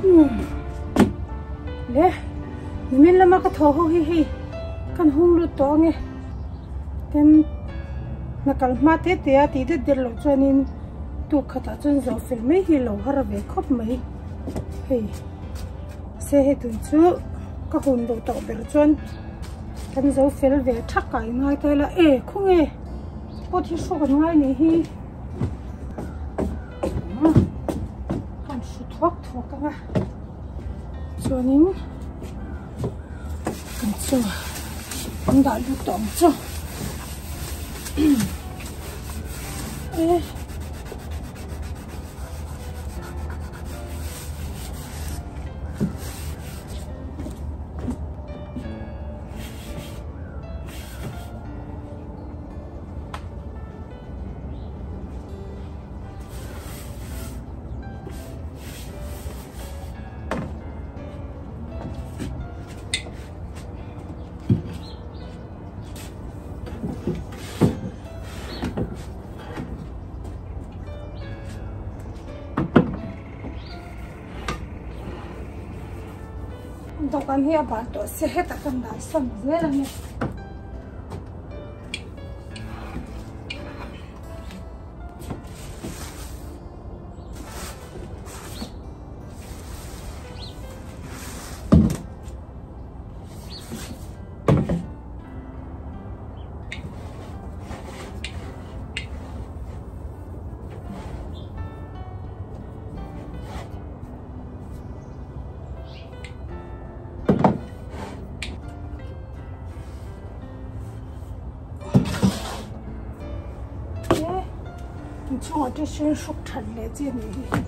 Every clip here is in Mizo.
Le nimin lama ka thaw ho hi hei kan hung lut tawh ange tin hna kal hma te te a tih det der loh chuanin tuk khatah chuan zawh fel mai hi lo har ve khawp mai hei se hei tun chu ka hun loh tawh ber chuan kan zo fel ve thak a ingai ta ila e khawnge pot hi hrawk an ngai nei hi. Kan hru thuak thuak ang a chuanin kan chaw an dah lut tawh ang chu e. Dawhkan hi a bal tawh se hetah kan dah sawn zel a ni. Inchhungah te hian hruk that leh chi a nih hi.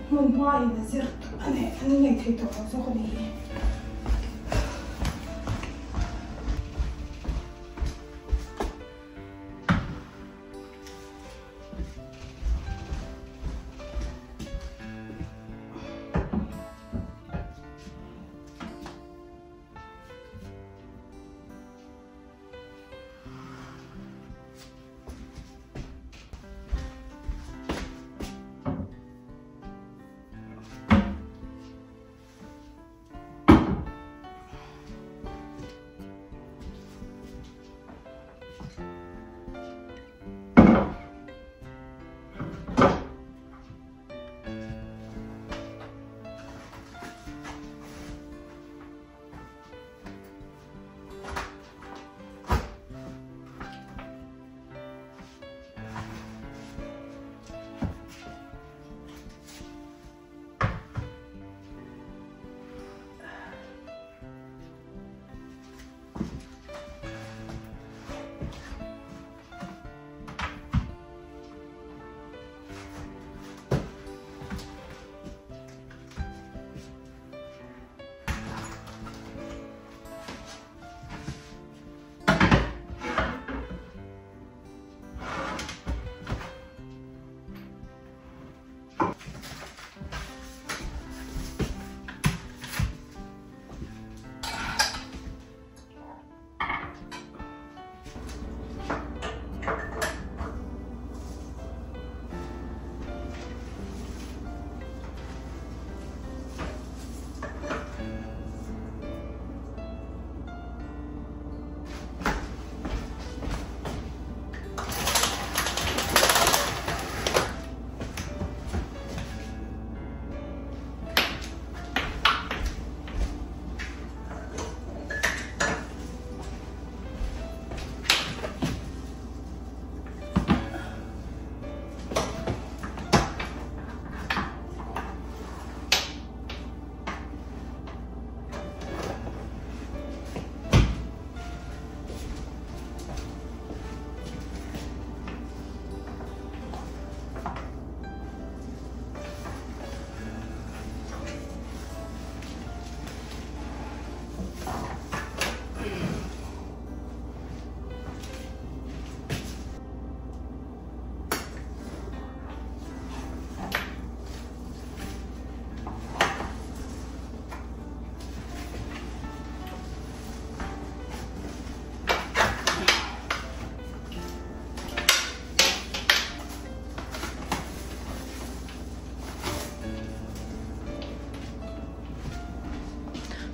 Hmun hma in a zir a nei an nei thei tawh lo zawk a ni hi.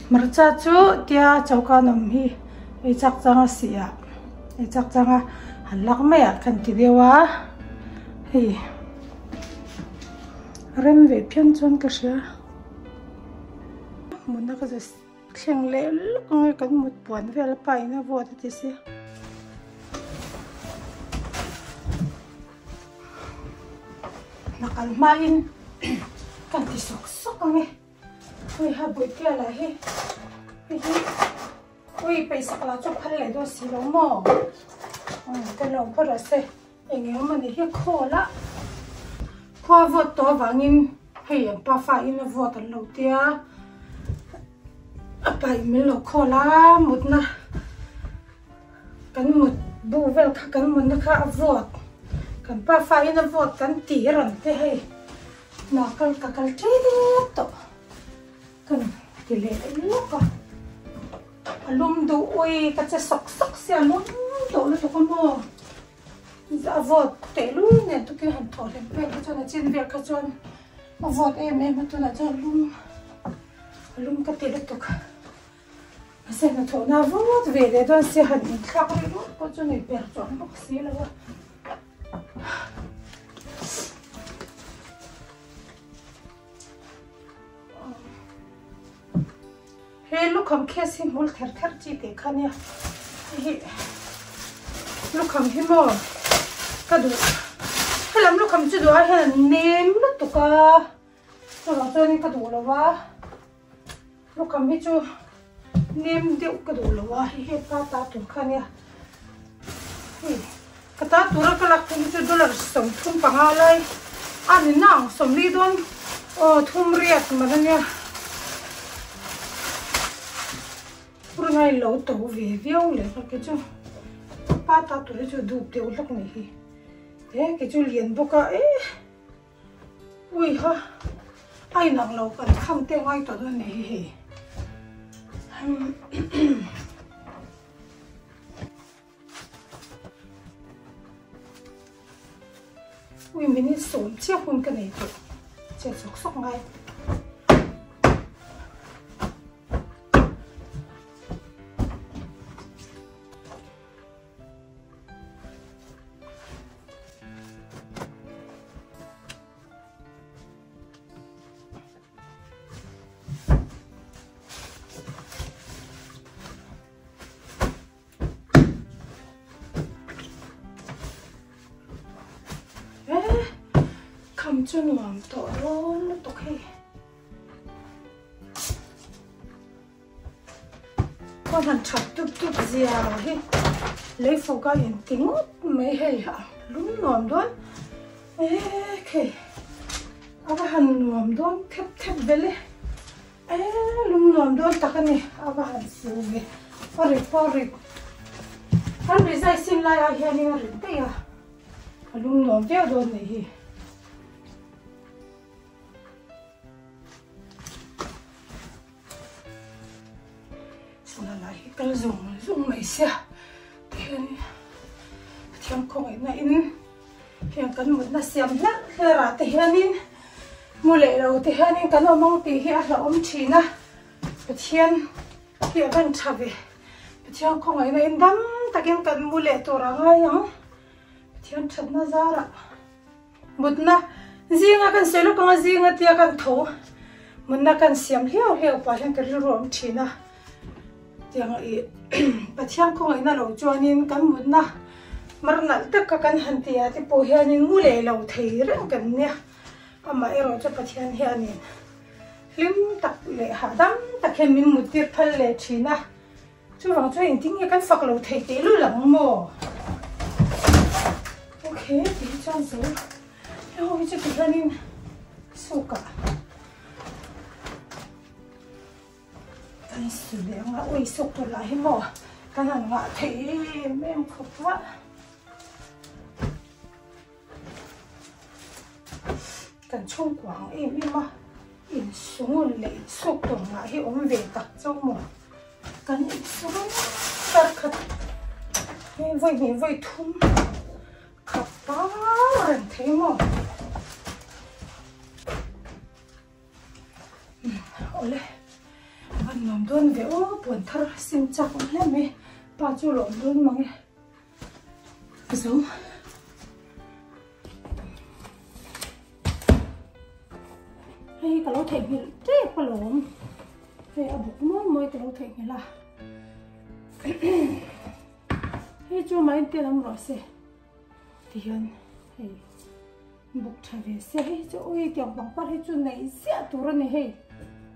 Hmarcha chu tia choka an awm hi ei chak chang a si ah ei chak chang a han lak mai ah khan ti deuh a hei rem ve phian chuan ka hria hmuna ka thleng leh lawk ang e kan mut puan vel a pa in a vawt a ti sia. Hna kal hmain kan ti sawk sawk ang e. Ui ha Bawihtea lah hi hei hi ui peisak lah chu phal leh dawn si lo maw? Umm ka lo phawt rawh se eng eng emaw ni hi khawl a khua vawt tawh avangin hei an pa fa in a vawt an lo tia a pa in min lo khawl a mutna Kan mut buh vel kha kan mutna kha a vawt, kan pa fain a vawt kan ti rawn te hei hna kal ka kal tep tawh kan ti leh lawk a, a lum duh ui ka che sawk sawk sia a lum tawh lutuk a maw a vawt tehlul nen tukin han thawh hlem vel kha chuan a chin vel kha chuan a vawt em em a tunah chuan a lum a lum ka ti lutuk. Mahse hnathawhna vut ve leh dawn sia han inthlak rih rut pawh chu nei ber chuang bawk si lo a. He lukham case hi hmul ther ther chi teh kha nia. Hei hi lukham hi maw ka duh. Helam lukham chu duh ai hian an nem lutuk a. Chuvang chuanin ka duh lo a. Lukham hi chu nem deuh ka duh lo a, hei hi pa ta tur kha ania. Hei ka ta tura ka lak phei hi chu dollar 35 lai a ni nang 40 dawn aw thum riat man ania. Purungai lo to ve viau leh nghal kei chu pa ta tur hi chu dup deuh hlawk ni hi. He kei chu lian bawk a eh. Ui ha, a inang lo kan kham te ngai tawh dawn nih hi hei. Ui minute sawm chiah hun ka nei tawh, che sawk sawk ngai. Kham chu nuam tawh dawn lutuk hei. Khaw han that tup tup zia hi lei fawk a in ti ngawt mai hei a lum nuam dawn e khei a va han nuam dawn thep thep vel e e lum nuam dawn tak a ni a va han su ve a rit pawh a rit kan rizai sin lai ah hianin a rit daih a a lum nuam viau dawn nih hi. Sana lai hi kal zung zung mai sia tihian Pathian khawngaihna in heng kan mutna siam hlerh hlerh ah te hianin mu leh lo te hianin kan awm ang tih hi a hlauhawm thin a Pathian hi a van tha ve Pathian khawngaihna in dam takin kan mu leh tur a ngai ang Pathian thatna zarah. Mutna zinga kan sawi lawk anga zinga tia kan tho mutna kan siam hliau hliau pah hian ka rilru a awm thin a tiang ih Pathian khawngaihna lo chuanin kan mutna mar nalh tak kha kan han ti a te pawh hianin ngu leh lo thei reng kan nia amah erawh chu Pathian hianin hlim tak leh hahdam tak hian min mut tir phal leh thin a. Chuvang chuan engtin nge kan fak lo thei teh lul ang maw? Ok, ti hi chuan zo. Hei ho hi chu ti hianin sukah kan su leh ang a, ui suk tur lah hi maw kan han ngah thei em em khawp a. Kan chhungkua ang em em a, insungun leh insuk tur ngah hi awm ve tak chauh maw? Kan insum kar khat hi vawi hnih vawi thum khat par reng thei maw? Awle a va nuam. Nuam dawn ve aw, puan thar sim chak awm hle mai, pa chu lawm dawn mang e. Zo. Hei ka lo theihnghilh tep alawm. Hei a buk mawi mawi ka lo theihnghilh a. Hei chu mah in tel awm rawh se. Tihian hei buk tha ve se hei chu ui tiang pangpar hi chu neih ziah tur a ni hei.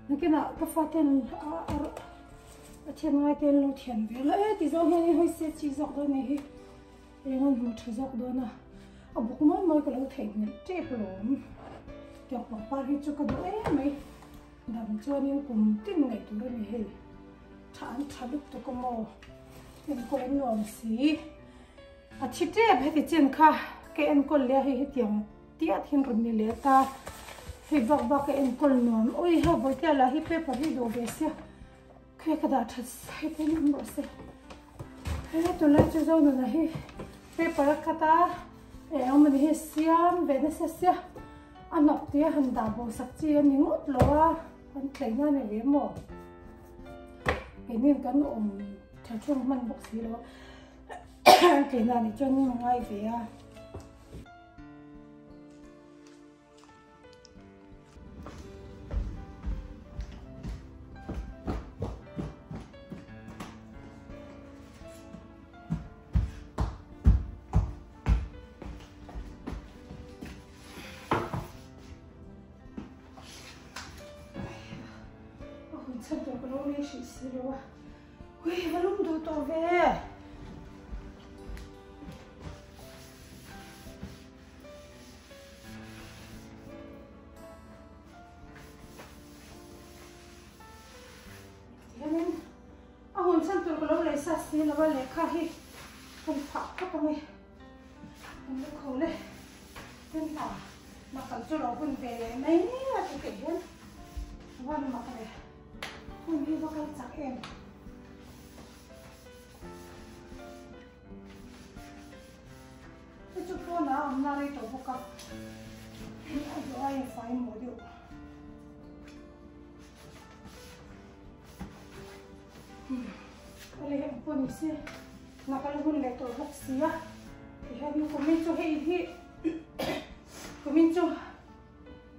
Nakinah ka faten a a thian ngai te an lo thian ve la e ti zawng hian in hawi se chi zawk dawn a ni hi. Eng an hmu tha zawk dawn a, a buk mawi mawi ka lo theihnghilh tep alawm. Tiang pangpar hi chu ka duh em mai. Dam chuanin kum tin ngaih tur a ni hei. Tha an tha lutuk a maw? Enkawl an nuam si. A thi tep heti chen kha ka enkawl leh a hei hetiang tiat hian rawn ni leh ta. Hei bak bak ka enkawl nuam. Ui ha Bawihtea lah hi paper hi duh ve sia. Khawi ka dah that sai pawhin awm rawh se. He tunlai chu Zonuna hi paper a cut a, eng emawni hi siam ve nasa sia. A hnawk tia han dah bo sak chi a ni ngawt lo a, an tleina a ni ve maw? Keinin kan awm tha thung hman bawk si lo a, an tleina a nih chuan a ngai ve a. Chhan tur ka lo nei hrih si lo a ui va lum duh tawh ve. Tihianin a hun chhan tur ka lo lei sa si lo a lehkha hi kan phah khawp ang e. Kan la kho le ten hna mak kan chu lo hun ve leh mai a ti theih hian van mak ve hun hi va kal chak em. Hei chu pawn ah awm na rei tawh bawk a, a duh aiin fai maw deuh. Awle heng pawh ni se na kal hun leh tawh bawk si a, tihian kumin chu hei hi kumin chu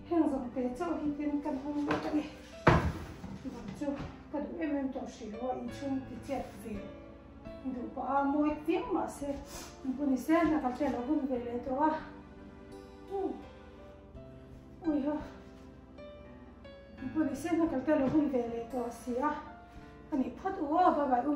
heng zawng te chauh hi tin kan hawng ngawt a ni. Bang chu ka duh em em tawh hrih lo a inchhung ti chet ve. Duh pah a mawi chiang mahse an pawh ni se hna kal te alo hun ve leh tawh a ui ha an pawh ni se hna kal te alo hun ve leh tawh si a ani phawt u aw bye bye u.